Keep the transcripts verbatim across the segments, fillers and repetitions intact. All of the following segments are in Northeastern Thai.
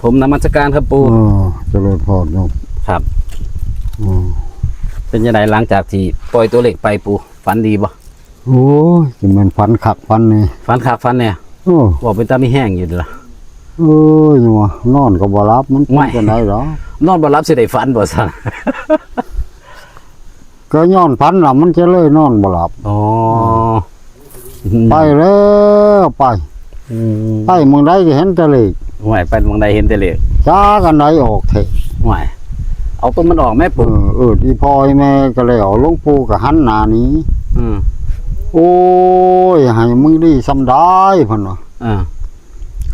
ผมนมัสการครับปู่ เออ เจริญพรโยม ครับ อืม เป็นจั่งใดหลังจากที่ปล่อยตัวเลขไปปู่ ฝันดีบ่ โอ้ย สิแม่นฝันคักฝันแน่ ฝันคักฝันแน่ เออ ว่าเป็นตามีแฮงอยู่เด้อล่ะ เอ้ย ว่านอนก็บ่หลับ มันเป็น ไม่ จั่งใด๋หรอ นอนบ่หลับสิได้ฝันบ่ซั่น ก็ย้อนฝันล่ะ มันจะเลยนอนบ่หลับ อ๋อ อืม ไปแล้วไป อืม ไปหม่องใด๋ก็เห็นแต่เลข ห้วย ไปหม่องใด๋เห็นแต่เลข จักอันใด๋ออกแท้ ห้วย เอาตัวมันออกแม่ เอ ปู่ อ เออ อีพ่ออีแม่ก็แล้ว หลวงปู่ก็หันหน้าหนี อืม โอ้ย ให้มึงดีส่ำใด๋ เพิ่นว่า อ่า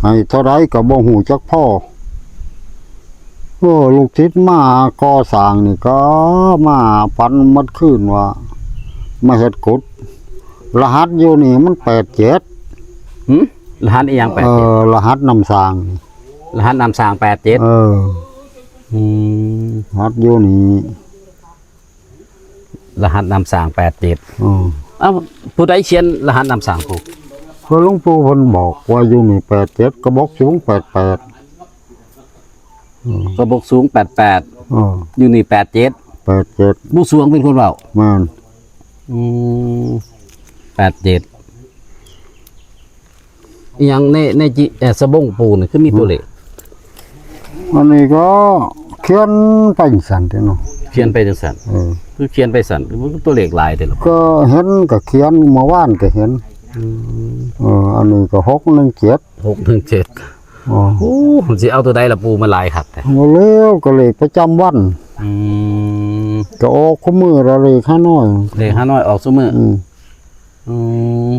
ให้เท่าใด๋ก็บ่ฮู้จักพอ โอ้ ลูกศิษย์มาก่อสร้างนี่ก็มาฝันเมื่อคืนว่า มาเฮ็ดกุฏิ รหัสอยู่นี่มันแปดเจ็ด หึ รหัสอีหยัง เออ แปดเจ็ด รหัสน้ำสร้าง รหัสน้ำสร้าง แปดเจ็ด เออ อืม รหัสอยู่นี่ รหัสน้ำสร้าง แปดเจ็ด อืม เอ้า ผู้ใดเขียนรหัสน้ำสร้างปู่ ก็หลวงปู่เพิ่นบอกว่าอยู่นี่ แปดเจ็ด กระบอกสูง แปดแปด อืม กระบอกสูง แปดแปด เออ อยู่นี่ แปดเจ็ด แปดเจ็ด ปู่สวงเป็นคนเว้า แม่น อืม แปดเจ็ด อีหยังใน ในจิ เอ่อ สบงปู่นี่คือมีตัวเลข อันนี้ก็เขียนไปจั่งซั่นเด้เนาะ เขียนไปจั่งซั่น เออ คือเขียนไปซั่น คือตัวเลขหลายเด้ล่ะ ก็เห็นก็เขียน เมื่อวานก็เห็น อืม เออ อันนี้ก็ หกหนึ่งเจ็ด หกหนึ่งเจ็ด อ๋อ โอ้ มันสิเอาตัวใด๋ล่ะปู่ มาหลายคักแท้ เอาแล้วก็เลขประจำวัน อืม ก็ออกคู่มื้อละเลขฮานอย เลขฮานอยออกซุมื้อ อืม อืม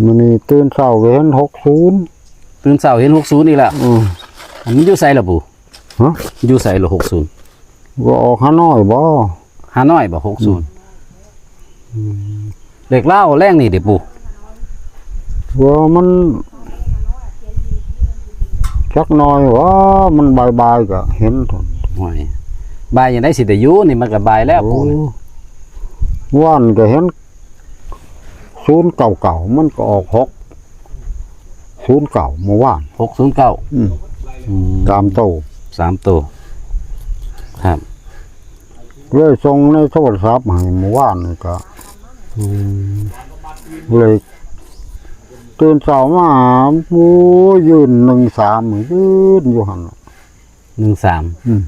มื้อนี้ตื่นเช้าก็เห็น หกศูนย์ ตื่นเช้าเห็น หกศูนย์ อีกแล้ว อืม อันนี้อยู่ไสล่ะปู่ ฮะ อยู่ไสล่ะ หกศูนย์ ก็ออกฮานอยบ่ ฮานอยบ่ หกศูนย์ อืม เลขลาวแลงนี่เด้ปู่ ว่ามันจักหน่อยว่ามันบ่ายๆก็เห็น โอ้ย บ่ายจั่งใด๋สิได้อยู่ นี่มันก็บ่ายแล้ว โอ้ ปู่ วานก็เห็น ศูนย์เก้าเก้า มันก็ออก หกศูนย์เก้า เมื่อวาน หกศูนย์เก้า อืม อืม สามโต สามโต ครับ เลยส่งในโทรศัพท์ให้เมื่อวานนี่ก็ อืม เลยตื่นเช้ามา โอ้ย ยืน หนึ่งสาม ยืนอยู่หั่นน่ะ หนึ่งสาม อืม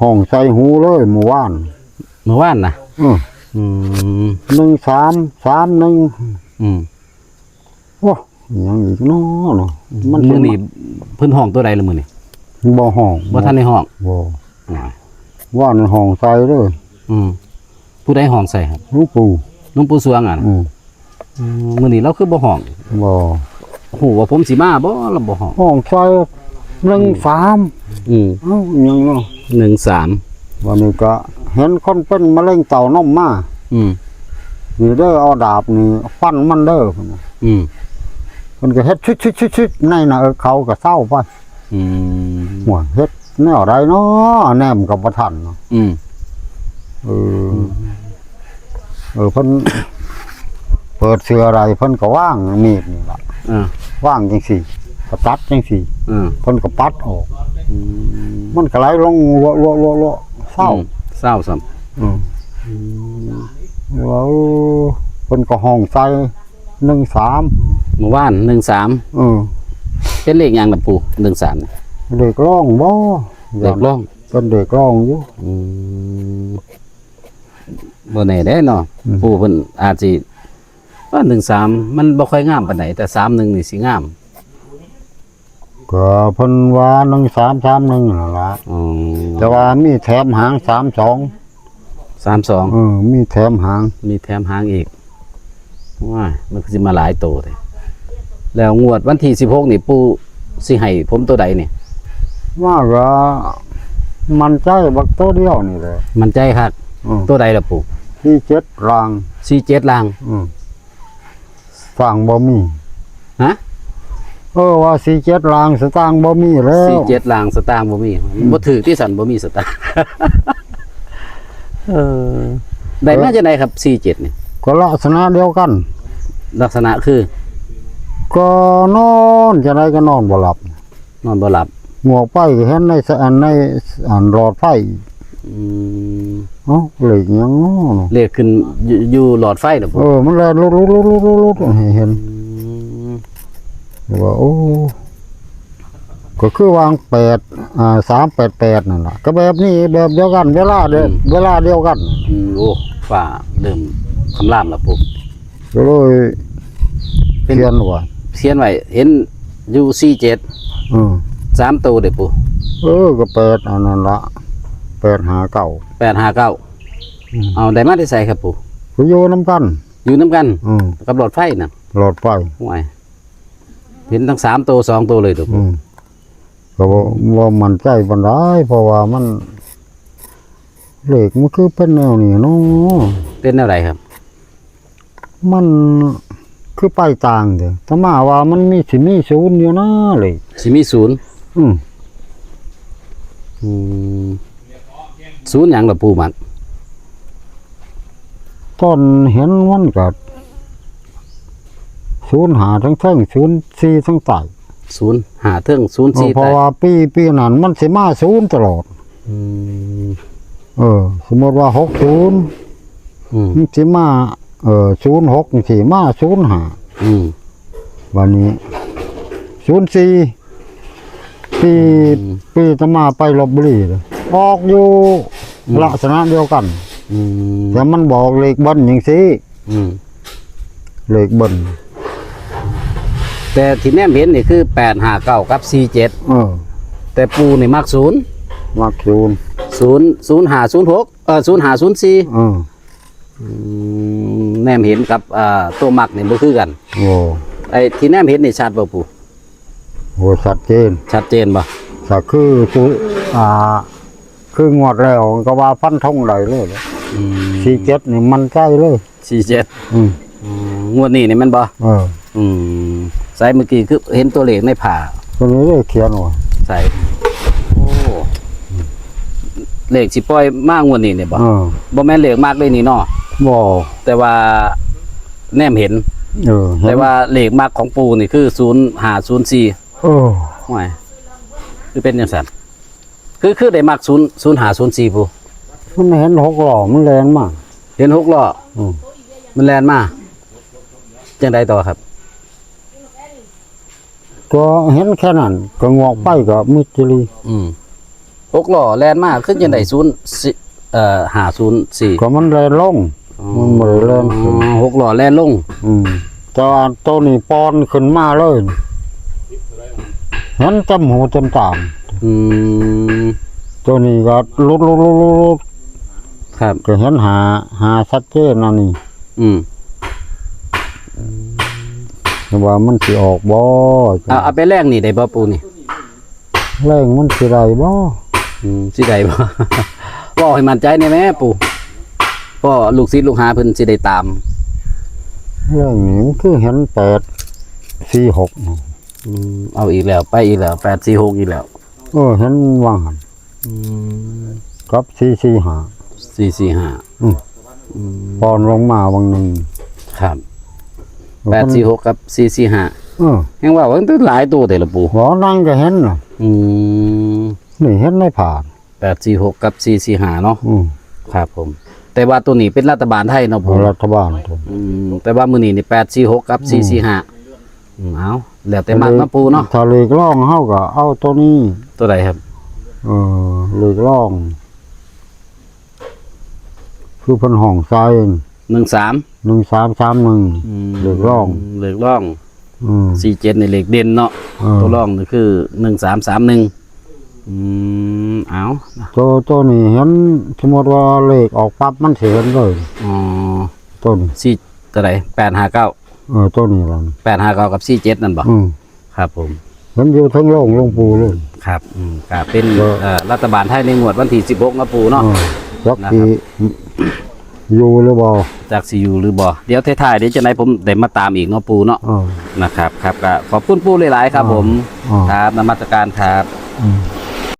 ฮ้องใส่หูเลยเมื่อวาน เมื่อวานน่ะ อืม อืม หนึ่งสาม สามหนึ่ง อืม โอ้ ยังอีกเนาะเนาะ มัน มื้อนี้เพิ่นฮ้องตัวใด๋ล่ะมื้อนี้ บ่ฮ้อง บ่ทันได้ฮ้อง บ่ อ่า ว่ามันฮ้องใส่เลย อืม ผู้ใด๋ฮ้องใส่ครับ หลวงปู่ หลวงปู่สวงอะ อืม อืม มื้อนี้ลาวคือบ่ฮ้อง บ่ ฮู้ว่าผมสิมาบ่ ลาวบ่ฮ้อง ฮ้องใส่ หนึ่งสาม อืม เอ้า ยังเนาะ หนึ่งสาม วันนี้ก็เห็นคนเป็นมะเร็งเต้านมมา อืม นี่เด้อ เอาดาบนี่ฟันมันเด้อ อืม เพิ่นก็เฮ็ดชึดๆๆๆ ในน่ะ เออ เขาก็เซาไป อืม โอ้ย เฮ็ดแนวใด๋เนาะ แนมก็บ่ทันเนาะ อืม เออ อืม เออ เพิ่นเปิดเสื้อใด๋ เพิ่นก็วางมีดนี่ล่ะ อ่า วางจั่งซี้ ก็ตัดจั่งซี้ อ่า เพิ่นก็ปัดออก อืม มันก็ไหลลงลัวๆๆๆ เซา อืม เซาซ้ำ อืม อืม แล้วเพิ่นก็ฮ้องใส่ หนึ่งสาม เมื่อวาน หนึ่งสาม เออ เป็นเลขหยังล่ะปู่ หนึ่งสาม เลขรองบ่ เลขรอง เป็นเลขรองอยู่ อืม บ่แน่เด้เนาะ อืม ปู่เพิ่นอาจสิ ว่า หนึ่งสาม มันบ่ค่อยงามปานใด แต่ สามหนึ่ง นี่สิงาม ก็เพิ่นว่า หนึ่งสาม สามหนึ่ง นั่นล่ะ อืม แต่ว่ามีแถมหาง สามสอง สามสอง เออ มีแถมหาง มีแถมหางอีก ว้าย มันคือสิมาหลายโตแท้ แล้วงวดวันที่สิบหกนี่ปู่สิให้ผมตัวใด๋นี่ ว่าก็มั่นใจบักตัวเดียวนี่แหละ มั่นใจคัก อืม ตัวใด๋ล่ะปู่ สี่เจ็ด ล่าง สี่เจ็ด ล่าง อืม สตางค์บ่มี ฮะ เออ ว่า สี่เจ็ด ล่าง สตางค์บ่มีแล้ว สี่เจ็ด ล่าง สตางค์บ่มี อืม บ่ถืกติ ซั่นบ่มีสตางค์ เออ ได้มาจั่งใดครับ สี่เจ็ด นี่ ก็ลักษณะเดียวกัน ลักษณะคือ ก็นอนจั่งใด๋ก็นอนบ่หลับ นอนบ่หลับ งวกไปก็เห็นในสะ อันใน อันหลอดไฟ อืม เอ้า เลขหยังเนาะ เลขขึ้นอยู่ อยู่หลอดไฟเหรอปู่ เออ มันแล่นลุดๆๆๆๆ ให้เห็น อืม ว่า โอ้ ก็คือวางแปด อ่า สามแปดแปด นั่นล่ะ ก็แบบนี้ แบบเดียวกัน เวลาเดียว อืม เวลาเดียวกัน อืม โอ้ ฟ้าเริ่มคำรามแล้วปู่ ก็เลย เป็น เขียนไว้ เขียนไว้ เห็นอยู่ สี่เจ็ด อืม สามตัวเด้อปู่ เออ ก็แปด อันนั้นละ แปดห้าเก้า แปดห้าเก้า อืม เอา ได้มาแต่ไสครับปู่ ก็อยู่นำกัน อยู่นำกัน อืม กับหลอดไฟน่ะ หลอดไฟ ห่วย เห็นทั้งสามตัว สองตัวเลยเด้อปู่ อืม ก็บ่ บ่มั่นใจปานใด เพราะว่ามัน เลขมันคือเป็นแนวนี้เนาะ เป็นแนวใดครับ มันคือไปต่างเด้อ อาตมาว่ามันมี สิมีศูนย์อยู่นะเลข สิมีศูนย์ อืม อืม ศูนย์หยังล่ะปู่มัก ตอนเห็นมันก็ ศูนย์ห้าทั้งเทิง ศูนย์สี่ทั้งใต้ ศูนย์ห้าเทิง ศูนย์สี่ เออ เพราะ ใต้ ว่าปี ปีนั้นมันสิมาศูนย์ตลอด อืม เออ สมมติว่า หกศูนย์ อืม มันสิมา เออ ศูนย์หก จังซี้ มา ศูนย์ห้า อืม บัดนี้ ศูนย์สี่ ปี อืม ปีอาตมาไปลพบุรีเลย ออกอยู่ อืม ลักษณะเดียวกัน อืม แต่มันบอกเลขเบิ้ลจังซี้ อืม เลขเบิ้ล แต่ที่แนมเห็นนี่คือ แปดห้าเก้า กับ สี่เจ็ด เออ แต่ปู่นี่มักศูนย์ มักศูนย์ ศูนย์ ศูนย์ห้า ศูนย์หก เออ ศูนย์ห้า ศูนย์สี่ เออ อืม แนมเห็นกับ อ่า ตัวมักนี่บ่คือกัน โอ้ ไอ้ที่แนมเห็นนี่ชัดบ่ปู่ โอ้ ชัดเจน ชัดเจนบ่ ชัดคือ คือ อ่า คืองวดแล้วก็ว่าฟันธงได้เลย อืม สี่เจ็ด นี่มั่นใจเลย สี่เจ็ด อืม อืม งวดนี้นี่แม่นบ่ เออ อืม ใส่เมื่อกี้คือเห็นตัวเลขในผ้า ตัวนี้เลยเขียนไว้ ใส่ โอ้ เลขสิปล่อยมางวดนี้เนี่ยบ่ เออ บ่แม่นเลขมักเลยนี่เนาะ บ่ แต่ว่าแนมเห็น เออ เห็น แต่ว่าเลขมักของปู่นี่คือ ศูนย์ห้า ศูนย์สี่ เออ ห่วย คือเป็นจังซั่น คือ คือได้มัก ศูนย์ ศูนย์ห้า ศูนย์สี่ ปู่ มันเห็นหกล้อมันแล่นมา เห็นหกล้อ อืม มันแล่นมา จังใดต่อครับ ก็เห็นแค่นั้น ก็งวกไปก็มิดจิลี อืม หกล้อแล่นมา คือจังใด ศูนย์สี่ เอ่อ ห้าศูนย์สี่ ก็มันแล่นลง อ๋อ มันบ่ได้แล่นขึ้น อ๋อ หกล้อแล่นลง อืม แต่ว่าตัวนี้ปอนขึ้นมาเลย เห็นเต็มหูเต็มตา อืม ตัวนี้ก็หลุดๆๆๆ ครับ ก็เห็นห้า ห้าชัดเจนอันนี้ อืม แต่ว่ามันสิออกบ่ เอา เอาไปแลงนี่ได้บ่ปู่นี่ แลงมันสิได้บ่ อืม สิได้บ่ เว้าให้มั่นใจแน่แม่ปู่ เพราะลูกศิษย์ลูกหาเพิ่นสิได้ตาม แลงนี่มันคือเห็น แปดสี่หก อืม เอาอีกแล้ว ไปอีกแล้ว แปดสี่หก อีกแล้ว เออ เห็นว่าหั่น อืม กับ สี่สี่ห้า สี่สี่ห้า อืม อืม ปอนลงมาวังหนึ่ง ครับ แปดสี่หก กับ สี่สี่ห้า เออ แฮ่งว่ามันหลายตัวแต่ละปู่ บ่ นั่งก็เห็นน่ะ อืม นี่เห็นในผ่าน แปดสี่หก กับ สี่สี่ห้า เนาะ อืม ครับผม แต่ว่าตัวนี้เป็นรัฐบาลไทยเนาะปู่ รัฐบาล อืม แต่ว่ามื้อนี้นี่ แปดสี่หก กับ อืม สี่สี่ห้า อืม เอา แล้วแต่มักเนาะปู่เนาะ ถ้าเลขรองเฮาก็เอาตัวนี้ ตัวใดครับ เออ เลขรอง คือเพิ่นห้องใส่ หนึ่งสาม หนึ่งสามสามหนึ่ง อืม เลขรอง เลขรอง อืม สี่เจ็ด นี่เลขเด่นเนาะ เออ ตัวรองนี่คือ หนึ่งสามสามหนึ่ง อืม เอา ตัว ตัวนี้เห็น สมมติว่าเลขออกปั๊บมันสิเห็นเลย อ๋อ ตัวนี้ สี่ ตัวใด แปดห้าเก้า เออ ตัวนี้ล่ะ แปดห้าเก้า กับ สี่เจ็ด นั่นบ่ อืม ครับผม เห็นอยู่เทิงโลงหลวงปู่เลย ครับ อืม ก็เป็น ก็ เอ่อ รัฐบาลไทยในงวดวันที่ สิบหก เนาะปู่เนาะ เออ จัก นะครับ สิอยู่หรือบ่ จักสิอยู่หรือบ่ เดี๋ยวท้ายๆ เดี๋ยวจังใดผมได้มาตามอีกเนาะปู่เนาะ เออ นะครับ ครับ ก็ขอบคุณปู่หลายๆ ครับผม เออ ครับ นมัสการครับ อืม